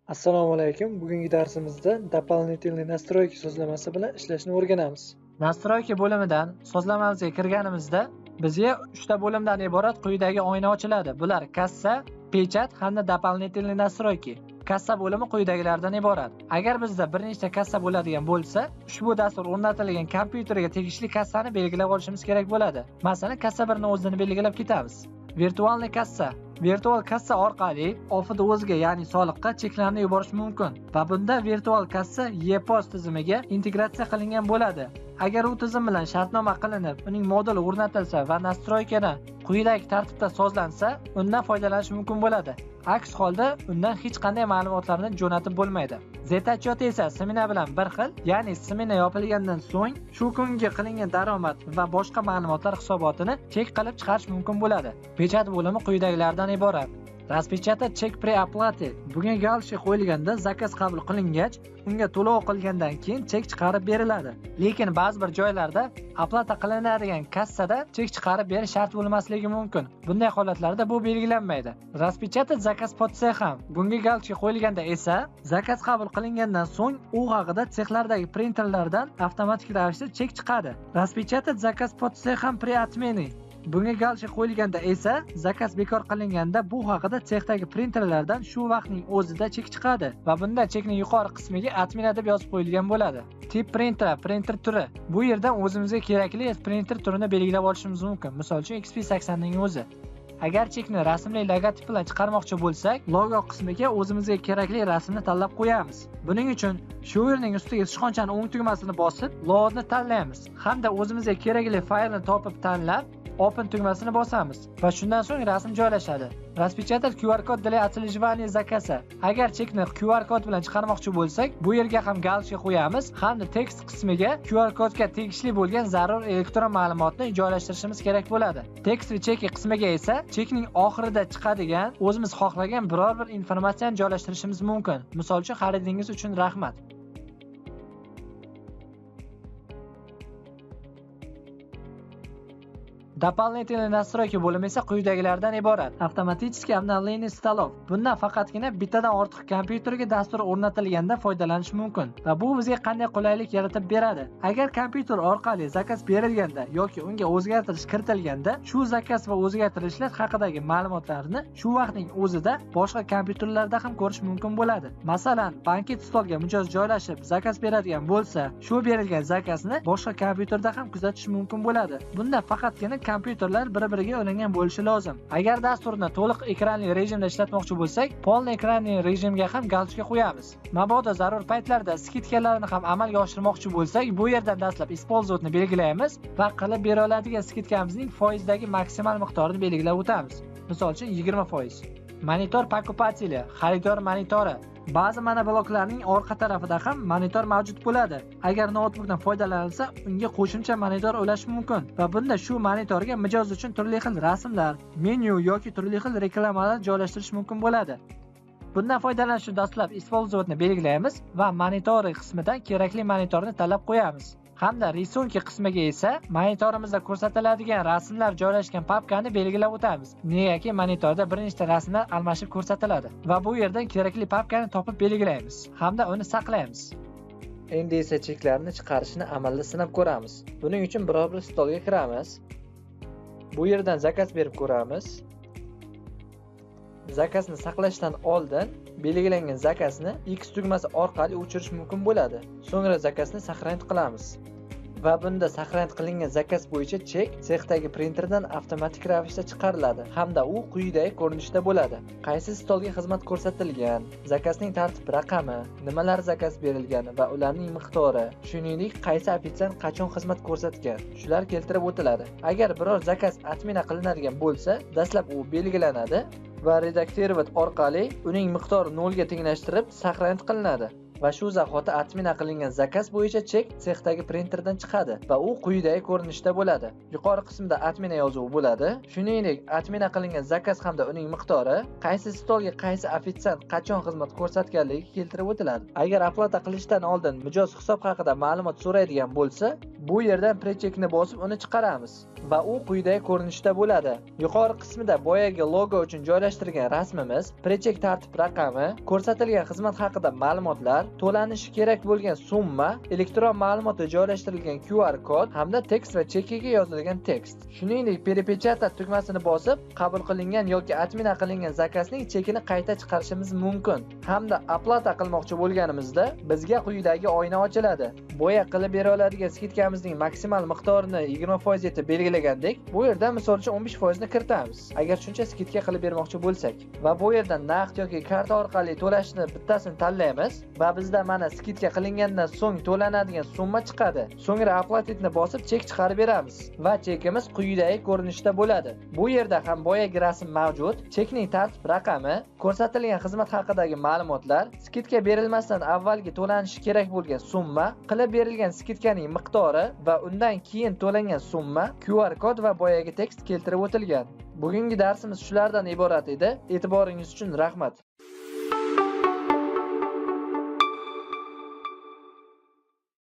Assalomu alaykum. Bugungi darsimizda дополнительные настройки so'zlamasi bilan ishlashni o'rganamiz. Настройки bo'limidan sozlamamizga kirganimizda bizga 3 ta bo'limdan iborat quyidagi oyna ochiladi. Bular kassa, pechat hamda дополнительные настройки. Kassa bo'limi quyidagilardan iborat. Agar bizda bir nechta kassa bo'ladigan bo'lsa, ushbu dastur o'rnatilgan kompyuterga tegishli kassani belgilab olishimiz kerak bo'ladi. Masalan, kassa 1 ni o'zini belgilab ketamiz. Virtualniy kassa. Virtual kassa orqali OFD o'ziga, ya'ni soliqqa cheklarni yuborish mumkin va bunda virtual kassa EPOS tizimiga integratsiya qilingan bo'ladi. Agar u tizim bilan shartnoma qilinib, uning moduli o'rnatilsa va nastroykani quyidagi tartibda sozlansa, undan foydalanish mumkin bo'ladi. Aks holda undan hech qanday ma'lumotlarni jo'natib bo'lmaydi. Zeta-отчет esa smena bilan bir xil, ya'ni smena yopilgandan so'ng shu kungi qilingan daromad va boshqa ma'lumotlar hisobotini chek qilib chiqarish mumkin bo'ladi. Pechat bo'limi quyidagilardan iborat. Распечатать чек при оплате. Bunga галочка qo'yilganda zakaz qabul qilingach, unga to'lov qilgandan keyin chek chiqarib beriladi. Lekin ba'zi bir joylarda оплата qilinadigan kassada chek chiqarib berish shart bo'lmasligi mumkin. Bunday holatlarda bu belgilanmaydi. Распечатать заказ по цехам. Bunga галочка qo'yilganda esa zakaz qabul qilingandan so'ng u haqida sexlardagi printerlardan avtomatik ravishda chek chiqadi. Распечатать заказ по цехам при отмене. Bunga галочка qo'yilganda esa zakaz bekor qilinganda bu haqida sexdagi printerlardan shu vaqtning o'zida chek chiqadi va bunda chekning yuqori qismiga отмена deb yozib qo'yilgan bo'ladi. Tip printer, printer turi. Bu yerdan o'zimizga kerakli printer turini belgilab olishimiz mumkin. Misol uchun XP80 ning o'zi. Agar chekni rasmli logotip bilan chiqarmoqchi bo'lsak, logo qismiga o'zimizga kerakli rasmni tanlab qo'yamiz. Buning uchun shu yerning ustiga sichqonchani o'ng tugmasini bosib, loadni tanlaymiz hamda o'zimizga kerakli faylni topib tanlab, Open tugmasini bosamiz va shundan so'ng rasm joylashadi. Распечатать QR код для отслеживания заказа. Agar chekni QR kod bilan chiqarmoqchi bo'lsak, bu yerga ham галочка qo'yamiz hamda tekst qismiga QR kodga tegishli bo'lgan zarur elektron ma'lumotni joylashtirishimiz kerak bo'ladi. Tekst va cheki qismiga esa chekning oxirida chiqadigan o'zimiz xohlagan biror bir informatsiyani joylashtirishimiz mumkin. Misol uchun, xaridingiz uchun rahmat. Дополнительные настройки bo'limi esa quyidagilardan iborat. Автоматическое обновление столов. Bundan faqatgina bittadan ortiq kompyuterga dastur o'rnatilganda foydalanish mumkin va bu bizga qanday qulaylik yaratib beradi? Agar kompyuter orqali zakaz berilganda yoki unga o'zgartirish kiritilganda, shu zakaz va o'zgartirishlar haqidagi ma'lumotlarni shu vaqtning o'zida boshqa kompyuterlarda ham ko'rish mumkin bo'ladi. Masalan, banket stolga mijoz joylashib zakaz beradigan bo'lsa, shu berilgan zakazni boshqa kompyuterda ham kuzatish mumkin bo'ladi. Bunda faqatgina kompyuterlar bir-biriga ulangan bo'lishi lozim. Agar dasturni to'liq ekranli rejimda ishlatmoqchi bo'lsak, polniy ekranli rejimga ham галочка qo'yamiz. Mabodo zarur paytlarda skidkalarni ham amalga oshirmoqchi bo'lsak, bu yerdan dastlab использовать belgilaymiz va qilib bera oladigan skidkamizning foizdagi maksimal miqdorini belgilab o'tamiz. Misol uchun 20%. Monitor покупателя, xaridor monitori. Ba'zi monobloklarning orqa tarafida ham monitor mavjud bo'ladi. Agar noutbukdan foydalanilsa, unga qo'shimcha monitor ulash mumkin va bunda shu monitorga mijoz uchun turli xil rasmlar, menyu yoki turli xil reklamalar joylashtirish mumkin bo'ladi. Bundan foydalanish uchun dastlab использовать belgilaymiz va monitori qismidan kerakli monitorni tanlab qo'yamiz. Hamda risunki qismiga esa monitorimizda ko'rsatiladigan rasmlar joylashgan papkani belgilab o'tamiz. Negaki monitorda bir nechta rasmlar almashib ko'rsatiladi va bu yerdan kerakli papkani topib belgilaymiz hamda uni saqlaymiz. Endi esa cheklarni chiqarishni amalda sinab ko'ramiz. Buning uchun biror bir stolga kiramiz. Bu yerdan zakaz berib ko'ramiz. Zakazni saqlashdan oldin belgilangan zakazni X tugmasi orqali o'chirish mumkin bo'ladi. So'ngra zakazni saqlanib qilamiz. Va bunda saqlanib qilingan zakaz bo'yicha chek sexdagi printerdan avtomatik ravishda chiqariladi hamda u quyidagi ko'rinishda bo'ladi. Qaysi stolga xizmat ko'rsatilgan, zakazning tartib raqami, nimalar zakaz berilgani va ularning miqdori, shuningdek qaysi ofitsiant qachon xizmat ko'rsatgan, shular keltirib o'tiladi. Agar biror zakaz отмена qilinadigan bo'lsa, dastlab u belgilanadi va redaktirovat orqali uning miqdori 0 ga tenglashtirib saqlanib qilinadi. Va shu zahoti отмена qilingan zakaz bo'yicha chek sexdagi printerdan chiqadi va u quyidagi ko'rinishda bo'ladi. Yuqori qismida отмена yozuvi bo'ladi. Shuningdek, отмена qilingan zakaz hamda uning miqdori, qaysi stolga qaysi ofitsiant qachon xizmat ko'rsatganligi keltirib o'tiladi. Agar оплата qilishdan oldin mijoz hisob haqida ma'lumot so'raydigan bo'lsa, bu yerdan пречекni bosib uni chiqaramiz va u quyidagi ko'rinishda bo'ladi. Yuqori qismida boyagi logo uchun joylashtirilgan rasmimiz, prechek tartib raqami, ko'rsatilgan xizmat haqida ma'lumotlar, to'lanishi kerak bo'lgan summa, elektron ma'lumotda joylashtirilgan QR kod hamda tekst va chekiga yozilgan tekst. Shuningdek, перепечатать tugmasini bosib, qabul qilingan yoki отмена qilingan zakazning chekini qayta chiqarishimiz mumkin. Hamda оплата qilmoqchi bo'lganimizda bizga quyidagi oyna ochiladi. Boya qilib bera oladigan скидка mizning maksimal miqdorini 20% etib belgilagandik. Bu yerda misol uchun 15% ni kiritamiz. Agar shuncha скидка qilib bermoqchi bo'lsak va bu yerda naqd yoki karta orqali to'lashni bittasini tanlaymiz va bizda mana скидка qilingandan so'ng to'lanadigan summa chiqadi. So'ngra оплатить ni bosib chek chiqarib beramiz va chekimiz quyidagi ko'rinishda bo'ladi. Bu yerda ham boyagi rasm mavjud, chekning tartib raqami, ko'rsatilgan xizmat haqidagi ma'lumotlar, скидка berilmasdan avvalgi to'lanishi kerak bo'lgan summa, qilib berilgan скидка ning miqdori va undan keyin to'langan summa, QR kod va boyagi tekst keltirib o'tilgan. Bugungi darsimiz shulardan iborat edi. E'tiboringiz uchun rahmat.